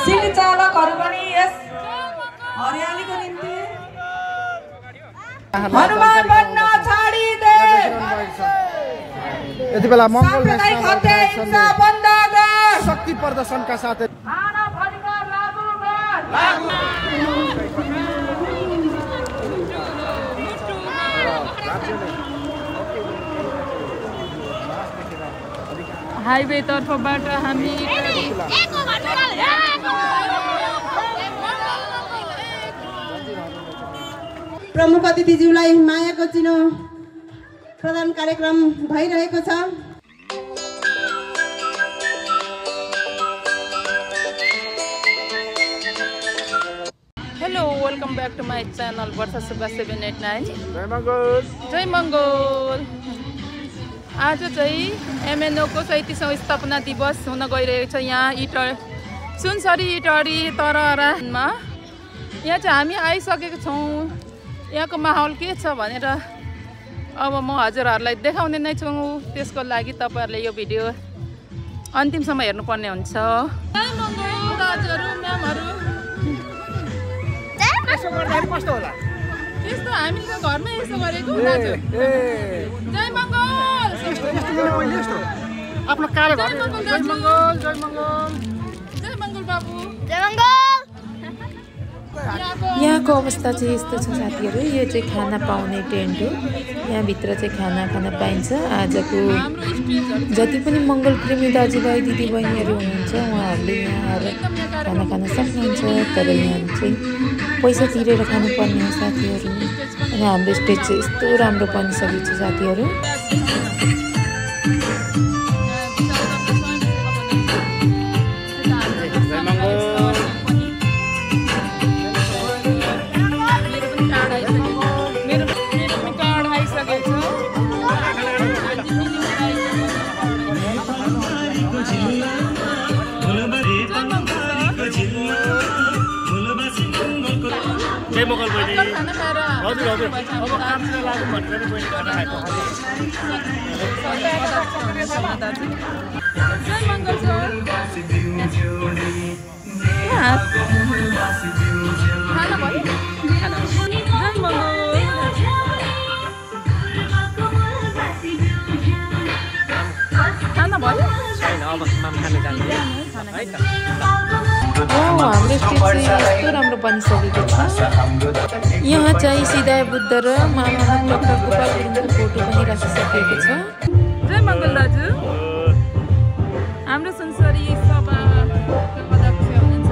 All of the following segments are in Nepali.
सिट चालकहरू पनि यस हरियालीको निम्ति हनुमान बन्न छाडिदे। यति बेला मङ्गल बन्द गर। शक्ति प्रदर्शनका साथै मानव अधिकार लागू गर। हाईवे तर्फबाट हामी प्रमुख अतिथिज्यूलाई मायाको चिनो प्रदान कार्यक्रम भइरहेको छ। Hello welcome back to my channel Barsha Subba 789। जय मङ्गल। जय मङ्गल। आज चाहिँ एमएनओको 37औं स्थापना दिवस हुन गइरहेको छ यहाँ सुनसरी इटहरी तरहरामा। यहाँ चाहिँ हामी आइसकेको छौँ। यहाँको माहौल के छ भनेर अब म हजुरहरूलाई देखाउने नै छु। त्यसको लागि तपाईँहरूले यो भिडियो अन्तिमसम्म हेर्नुपर्ने हुन्छ। जय मङ्गल दाजुहरू म्यामहरू। यसो गर्दाखेरि कस्तो होला? त्यस्तो हामी त घरमै यसो गरेको दाजु। जय मङ्गल। आफ्नो कार्य घर। जय मङ्गल। जय मङ्गल। जय मङ्गल बाबु। जय मङ्गल। यहाँको अवस्था चाहिँ यस्तो छ साथीहरू। यो चाहिँ खाना पाउने टेन्ट हो। यहाँभित्र चाहिँ खाना खान पाइन्छ। आजको जति पनि मङ्गल प्रेमी दाजुभाइ दिदीबहिनीहरू हुनुहुन्छ उहाँहरूले यहाँ आएर खाना खान सक्नुहुन्छ। तर यहाँ चाहिँ पैसा तिरेर खानुपर्ने हो साथीहरू। अनि हाम्रो स्टेज चाहिँ यस्तो राम्रो बनिसकेको छ साथीहरू। जय मङ्गल बहिनी। हजुर हजुर अब कामतिर लागौँ भनेर नि बहिनी खाना खाएको। जय मङ्गल सर। खाना भयो? जय मङ्गल। खाना भयो? छैन अब खाना जाने है त। हाम्रो स्टेज चाहिँ यस्तो राम्रो बनिसकेको छ। यहाँ चाहिँ सिधा बुद्ध र मामा डक्टर गोपाल गुरुङको फोटो पनि राखिसकेको छ। जय मङ्गल दाजु। हाम्रो सुनसरी सभाका अध्यक्ष हुनुहुन्छ।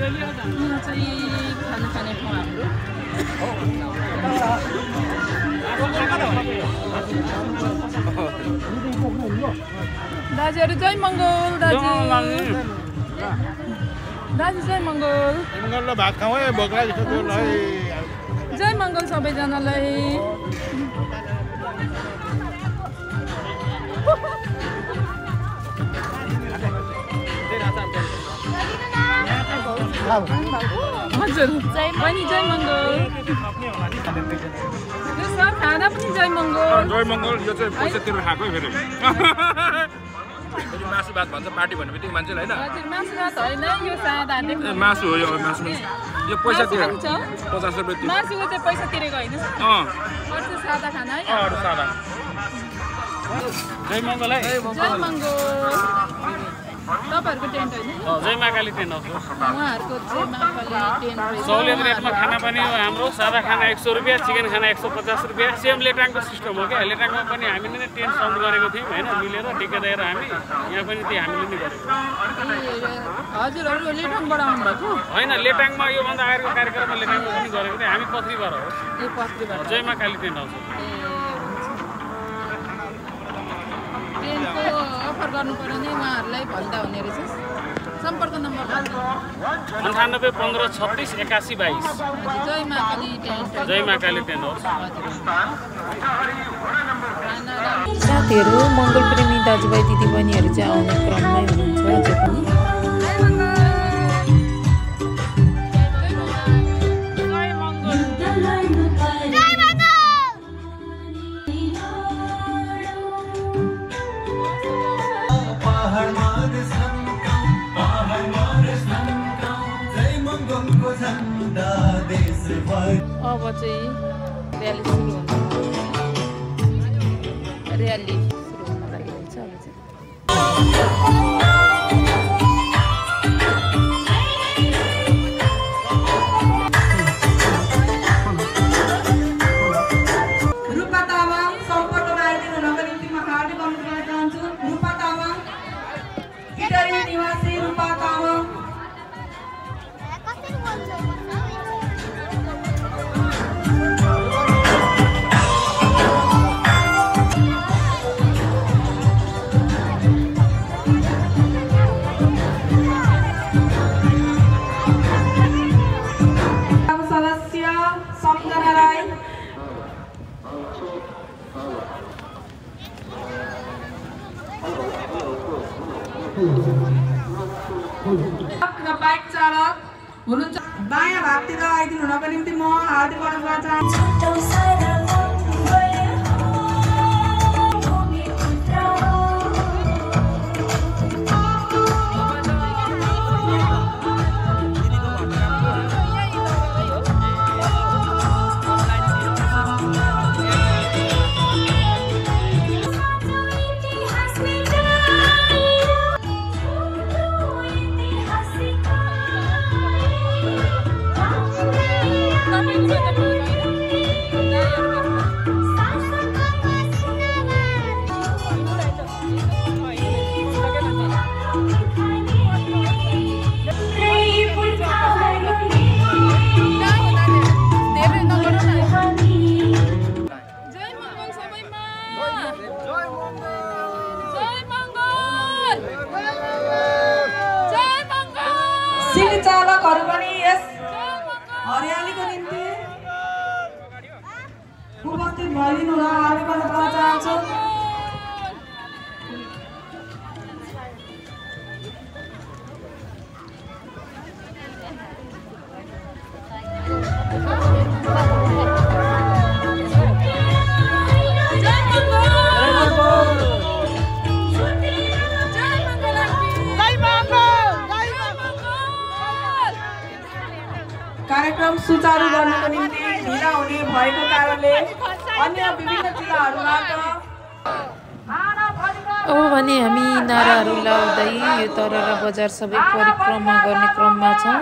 यहाँ चाहिँ खाना खाने ठाउँ हाम्रो। दाजुहरू जय मङ्गल। दाजु दाजु जय मङ्गल। मङ्गल र भात खाउँ है भोक लागेको छ। जय मङ्गल सबैजनालाई। हजुर बहिनी जय मङ्गल। सर खाना पनि जय मङ्गल। जय मङ्गल। यो चाहिँ पैसा तिरेर खाएको है फेरि। मासु भात भन्छ पार्टी भन्ने बित्तिकै मान्छेले होइन। हजुर मासु भात होइन यो सादा मासु हो। यो मासु यो पैसा तिरेर 50 रुपियाँ। मासुको चाहिँ पैसा तिरेको होइन। अरू सादा खाना है। अरू सादा। जय मङ्गल है। जय मङ्गल। तपाईँहरूको टेन्ट होइन? जय महाकाली टेन्ट हो। उहाँहरूको जय महाकाली टेन्ट रहेछ। सहुलियत रेटमा खाना पनि हो हाम्रो। सादा खाना 100 रुपियाँ, चिकन खाना 150 रुपियाँ। सेम लेटाङको सिस्टम हो क्या। लेटाङमा पनि हामीले नै टेन्ट साउन्ड गरेको थियौँ होइन मिलेर ठेकेदार हामी। यहाँ पनि त्यही हामीले नै गरेको। हजुरहरू लेटाङबाट आउनुभएको होइन? लेटाङमा योभन्दा अगाडिको कार्यक्रममा लेटाङमा पनि गरेको थियौँ हामी। पत्रीबाट हो। ए पत्रीबाट। जय महाकाली टेन्ट हाउस। टेन्टको अफर गर्नु पर्यो भने उहाँहरूलाई भन्दा हुने रहेछ। सम्पर्क नम्बर 98 15 36 81 22। जय महाकाली टेन्ट। जय महाकाली टेन्ट हाउस। साथीहरू मङ्गल प्रेमी दाजुभाइ दिदीबहिनीहरू चाहिँ आउने क्रममै हुनुहुन्छ अझ पनि। अब चाहिँ र्याली सुरु हुन लागिरहेछ अब चाहिँ। रूपा तामाङ सम्पर्कमा आइदिनु हुनको निम्ति म हार्दिक अनुरोध गर्न चाहन्छु। रूपा तामाङ, इटरी निवासी रूपा तामाङ। सदस्य सम्झना राई। बाइक चालक हुनुहुन्छ दायाँ भागतिर आइदिनु हुनको निम्ति म हार्दिक अनुरोध गर्न चाहन्छु। सिट चालकहरू पनि यस हरियालीको निम्ति उपस्थित भइदिनु हुन हार्दिक अनुरोध गर्न चाहन्छु। कार्यक्रम सुचारू गर्नको निम्ति ढिला हुने भएको कारणले अन्य विभिन्न जिल्लाहरूबाट अब भने हामी नाराहरू लाउँदै यो तररा बजार सबै परिक्रमा गर्ने क्रममा छौँ।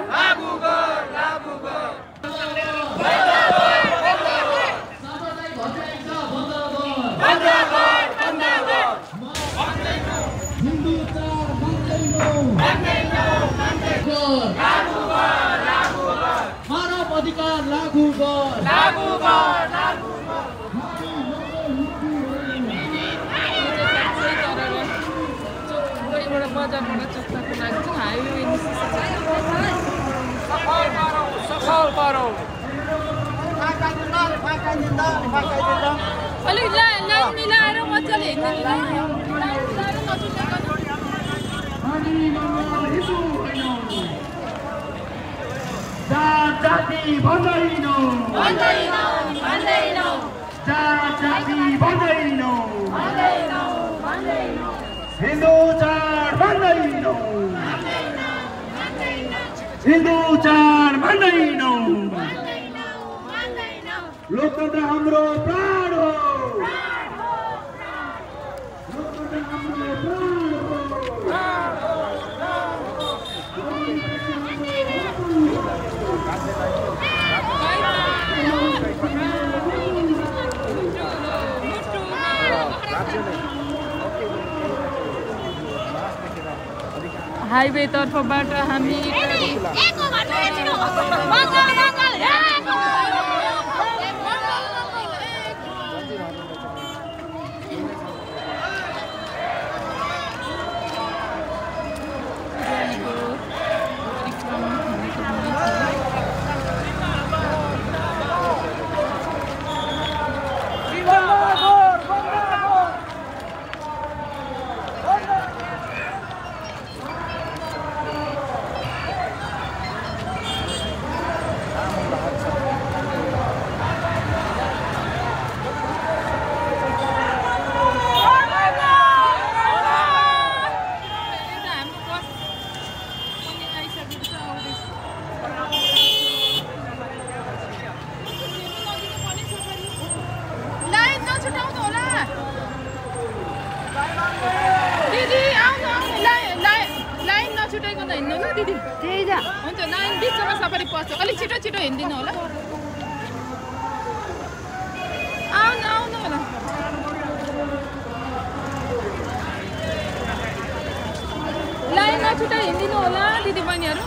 अधिकार लागू गर, लागू गर, लागू गर। बजारबाट चक्काको लागि चाहिँ हाइवे सफल गरौँ। अलिक लाइन मिलाएर मजाले जाति भन्दैनौ, भन्दैनौ, भन्दैनौ। जाति भन्दैनौ, भन्दैनौ, भन्दैनौ। हिन्दू चाड भन्दैनौ, भन्दैनौ, भन्दैनौ। हिन्दू चाड भन्दैनौ, भन्दैनौ, भन्दैनौ। लोकतन्त्र हाम्रो प्राण हो, प्राण हो, प्राण। लोकतन्त्र हाम्रो प्राण हो, प्राण हो, प्राण हो। हाइवे तर्फबाट हामी हिँड्दैन हिँड्नु ल दिदी त्यही त हुन्छ लाइन बिचमा सफारी पर्छ अलिक छिटो छिटो हिँड्दिनु होला आउनु आउनु होला लाइनमा छिटो हिँड्दिनु होला दिदी बहिनीहरू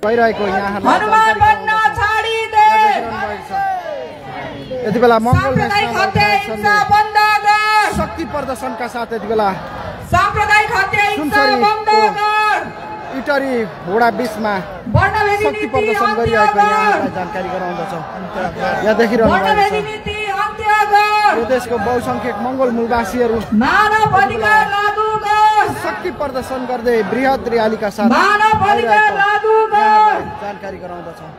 भइरहेको यहाँ हनुमान बन्न छाडिदे यति बेला मङ्गल साम्प्रदायिक हत्या हिंसा बन्द गर शक्ति प्रदर्शनका साथ यति बेला साम्प्रदायिक हत्या हिंसा बन्द गर इटरी होडा बीचमा वर्णभेदी शक्ति नीति प्रदर्शन अन्त्य गरिरहेको गर यहाँलाई जानकारी गराउँदछौँ यहाँ देखिरहनु वर्णभेदी भएको छ नीति अन्त्य गर यो देशको बहुसंख्यक मङ्गोल मूलवासीहरू मानव अधिकार लागू गर शक्ति प्रदर्शन गर्दै बृहत र्यालीका साथ मानव अधिकार लागू गर जानकारी गराउँदछौँ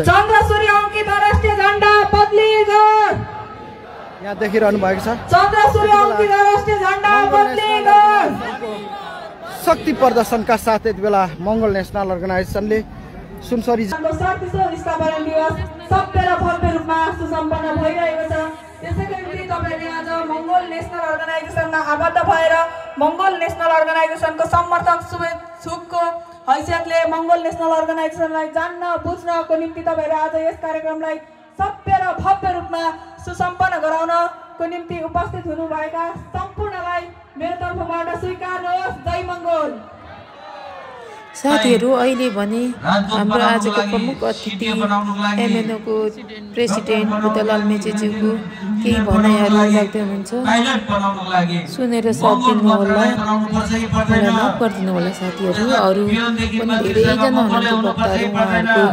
चन्द्र सूर्य अंकित राष्ट्रिय झण्डा बदली गर यहाँ देखिरहनु भएको छ चन्द्र सूर्य अंकित राष्ट्रिय झण्डा बदली गर शक्ति प्रदर्शनका साथ यति बेला मङ्गोल नेसनल अर्गनाइजेसनले सुनसरी स्थापना दिवस सभ्य र भव्य रूपमा सुसम्पन्न भइरहेको छ त्यसैको निम्ति तपाईहरुले आज मङ्गोल नेसनल अर्गनाइजेसनमा आबद्ध भएर मङ्गोल नेसनल अर्गनाइजेसनको समर्थक शुभेच्छुकको हैसियतले मङ्गोल नेसनल अर्गनाइजेसनलाई जान्न बुझ्नको निम्ति तपाईहरु आज यस कार्यक्रमलाई सभ्य र भव्य रूपमा सुसम्पन्न गराउनको निम्ति उपस्थित हुनुभएका सम्पूर्णलाई मेरो तर्फबाट स्वीकार्नुहोस्। जय मङ्गोल। साथीहरू अहिले भने हाम्रो आजको प्रमुख अतिथि एमएनओको प्रेसिडेन्ट बुद्धलाल मेचेज्यूको केही भनाइहरू राख्दै हुनुहुन्छ सुनेर साथ दिनुहोला मलाई माफ गरिदिनु होला साथीहरू अरू पनि धेरैजना हुनुहुन्छ वक्ताहरू उहाँहरूको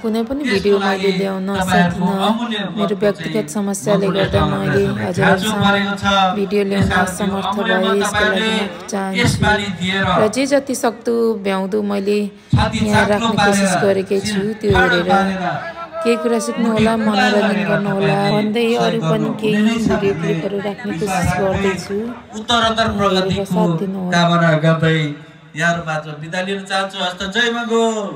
कुनै पनि भिडियो मैले ल्याउन सकिनँ मेरो व्यक्तिगत समस्याले गर्दा मैले हजुरहरूसँग भिडियो ल्याउन असमर्थ भए यसको लागि चाहन्छु र जे जति सक्दो भ्याउँदो मैले यहाँ राख्ने कोसिस गरेकै छु त्यो हेरेर केही कुरा सिक्नुहोला मनोरञ्जन गर्नुहोला भन्दै अरू पनि केही भिडियो क्लिपहरू राख्ने कोसिस गर्दैछु उत्तरोत्तर प्रगतिको कामना गर्दै यहाँहरुबाट बिदा लिन चाहन्छु। हस्त जय मङ्गोल।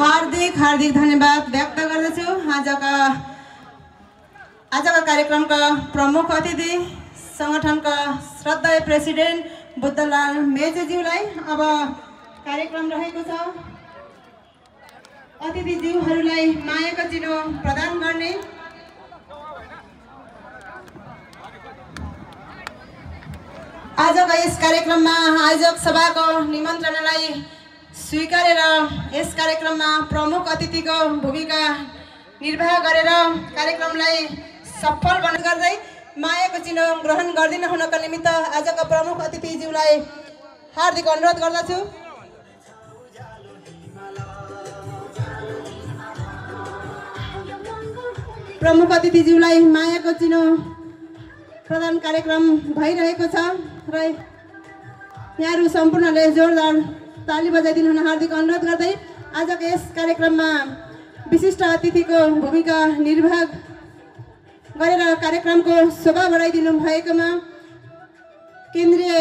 हार्दिक धन्यवाद व्यक्त गर्दछु। आजका कार्यक्रमका प्रमुख अतिथि संगठनका श्रद्धेय प्रेसिडेन्ट बुद्धलाल मेचेज्यूलाई अब कार्यक्रम रहेको छ। अतिथिज्यूहरूलाई मायाको चिनो प्रदान गर्ने आजको यस कार्यक्रममा आयोजक सभाको निमन्त्रणालाई स्वीकारेर यस कार्यक्रममा प्रमुख अतिथिको भूमिका निर्वाह गरेर कार्यक्रमलाई सफल बनाउन गर्दै मायाको चिनो ग्रहण गर्दिन हुनको निमित्त आजका प्रमुख अतिथिज्यूलाई हार्दिक अनुरोध गर्दछु। प्रमुख अतिथिज्यूलाई मायाको चिनो प्रदान कार्यक्रम भइरहेको छ र यहाँहरू सम्पूर्णले जोरदार ताली बजाइदिनु हुन हार्दिक अनुरोध गर्दै आजको यस कार्यक्रममा विशिष्ट अतिथिको भूमिका निर्वाह गरेर कार्यक्रमको शोभा बढाइदिनु भएकोमा केन्द्रीय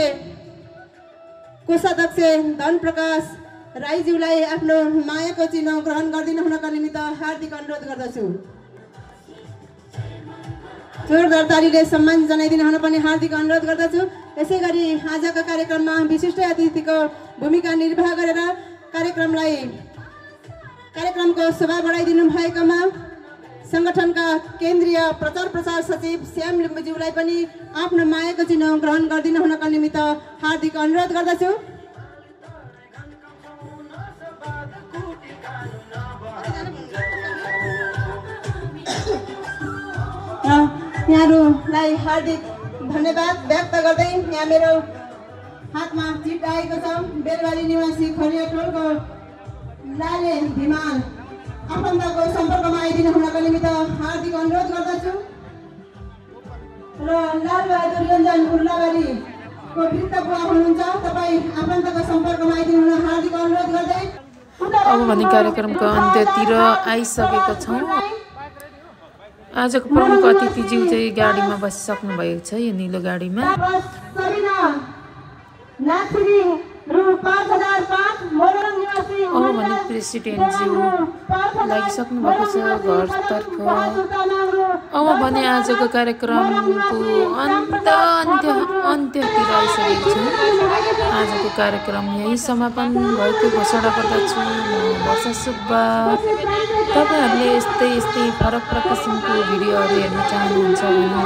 कोषाध्यक्ष धनप्रकाश राईज्यूलाई आफ्नो मायाको चिनो ग्रहण गरिदिनु हुनका निमित्त हार्दिक अनुरोध गर्दछु। जोरदार तालीले सम्मान जनाइदिनु हुन पनि हार्दिक अनुरोध गर्दछु। यसै गरी आजका कार्यक्रममा विशिष्ट अतिथिको भूमिका निर्वाह गरेर कार्यक्रमको शोभा बढाइदिनु भएकोमा संगठनका केन्द्रीय प्रचार प्रसार सचिव श्याम लिम्बुज्यूलाई पनि आफ्नो मायाको चिनो ग्रहण गरिदिनु हुनका निमित्त हार्दिक अनुरोध गर्दछु। यहाँहरूलाई हार्दिक धन्यवाद व्यक्त गर्दै यहाँ मेरो हातमा चिट आएको छ। बेलबारी निवासी खरिया टोलको लाले धिमाल आफन्तको सम्पर्कमा आइदिनु हुनको निमित्त हार्दिक अनुरोध गर्दछु र लालबहादुर योन्जन उर्लाबारीको वृत्त बुवा हुनुहुन्छ, तपाईँ आफन्तको सम्पर्कमा आइदिनु हुन हार्दिक अनुरोध गर्दै अब भने कार्यक्रमको अन्त्यतिर आइसकेका छौँ। आजको प्रमुख अतिथिज्यू चाहिँ गाडीमा बसिसक्नु भएको छ, यो निलो गाडीमा। अब भने प्रेसिडेन्टज्यू लागिसक्नु भएको छ घरतर्फ। अब भने आजको कार्यक्रमको अन्त्यतिर आइसकेको छु। आजको कार्यक्रम यही समापन भएको घोषणा गर्दछु। म वर्षा सुब्बा। तपाईहरूले यस्तै फरक किसिमको भिडियोहरू हेर्न चाहनुहुन्छ भने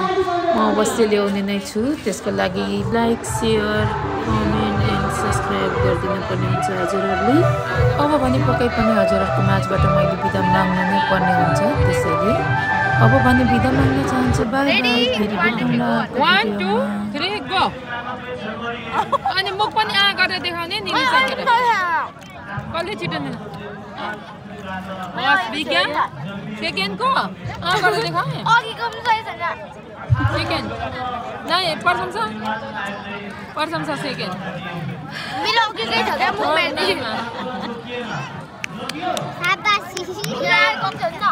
म अवश्य ल्याउने नै छु। त्यसको लागि like, share, comment and subscribe गरिदिनु पर्ने हुन्छ हजुरहरूले। अब भने पक्कै पनि हजुरहरूको माझबाट मैले बिदा माग्नु नै पर्ने हुन्छ। त्यसैले अब भने बिदा माग्न चाहन्छु। बाई बाई, फेरि भेटौँला। 1 2 3 गो। अनि मुख पनि आ गरेर देखाउने नि सकेर कसले छिटो नि विज्ञान सेकेन्ड को गरेर देखाउने अघिको पनि सही छैन। सेकेन्ड नाइ प्रशंसा सेकेन्ड मेरो अघिकै छ क्या मुख मेर्ने सादा सिसी ला कम छ नि त